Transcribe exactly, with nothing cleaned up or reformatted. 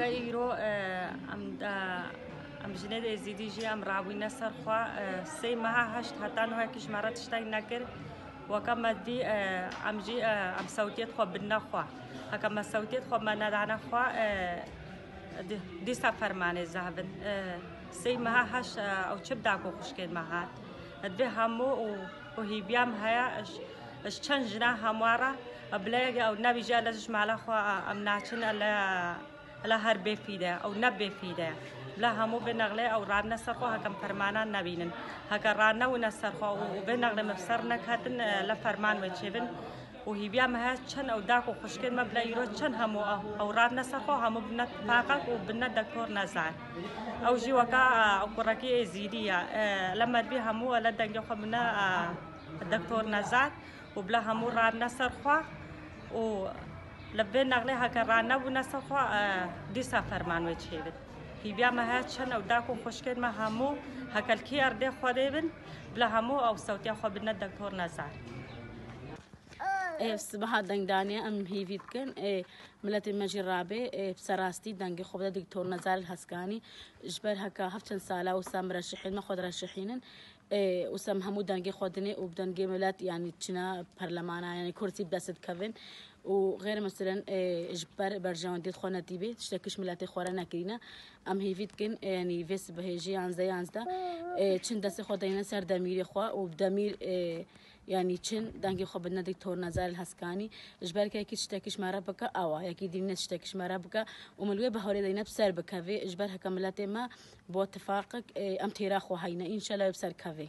Îro, e, em, e, em jinê Êzîdî jî em rabûyne ser xwe, e, sê meha heşt heta niha kî ji me re tiştek nekir. Weke me dî, e, em jî, e, em sewtiyê xwe bidine xwe. Heke me sewtiyê xwe me nedane xwe, e, di-, dîsa fermanê zehvin. E, sê meha heşt, e, ew çi bi dako xwişkên me hat. Divê hemû û, û hîviya me heye, ji, ji çend jina hemû re, e, bila yekê ew nebîje, ele ji mala xwe, e, em naçin, ele Hela her bê fîde, ew ne bê fîde. Bila hemû vê nexlê ew rabne ser xwe, hekem fermanan nebînin. Heke ranewine ser xwe û, û vê nexlê me bi ser neketin, e, le ferman wê çêbin. Û hîviya me heye çend ew dak û xwişkên me bila îro çend hemû ew, ew rabne ser xwe, hemû bine tifaqek û bine Doktor Nezar. Ew jî weka, e, ew kurekî Êzîdî ye. E, le me dibî hemû ele dengê xwe bine, e, Doktor Nezar. û bila hemû rabne ser xwe û li vê nexlê heke ranebûne ser xwe, e, dîsa ferman wê çêbin. Hîviya me heye çend ew dak û xwişkên me hemû heke li kî erdê xwe dê bin, bila hemû ew sewtiya xwe bidine Doktor Nezar. Ê, sibaha dengdaniye em hîvî dikin. Ê, miletê me jî rabê, ê, bi serastî dengê xwe bide Doktor Nezar El Heskanî. Ji ber heke heft çend sala wisa mireşihên me xwe direşihînin. Ê, wisa em hemû dengê xwe dinê û bi dengê milet, yanî çine perlemana, yanî kursî bi dest dikevin. Û xêr meselen, ê, ji ber berjewendiyê xwe netîbê, tiştekiş miletê xwe re nekirîne. Em hêvî dikin, ê, yanî vê sibehê jî yanzdeh yanzdeh, ê, çin destê xwe deyne ser demîrê xwe û bi demîr, ê, yanî çin dengê xwe bidine Doktor Nezar El Heskanî. Ji ber ke yekî tiştekiş me re bike, awa, yekî dînî ne tiştekiş me re bike û min li wê bawerê deyne bi ser bikevê. Ji ber heke miletê me bo tifaqek, ê, em têra xwe heyne. Înşallah wê bi ser keve.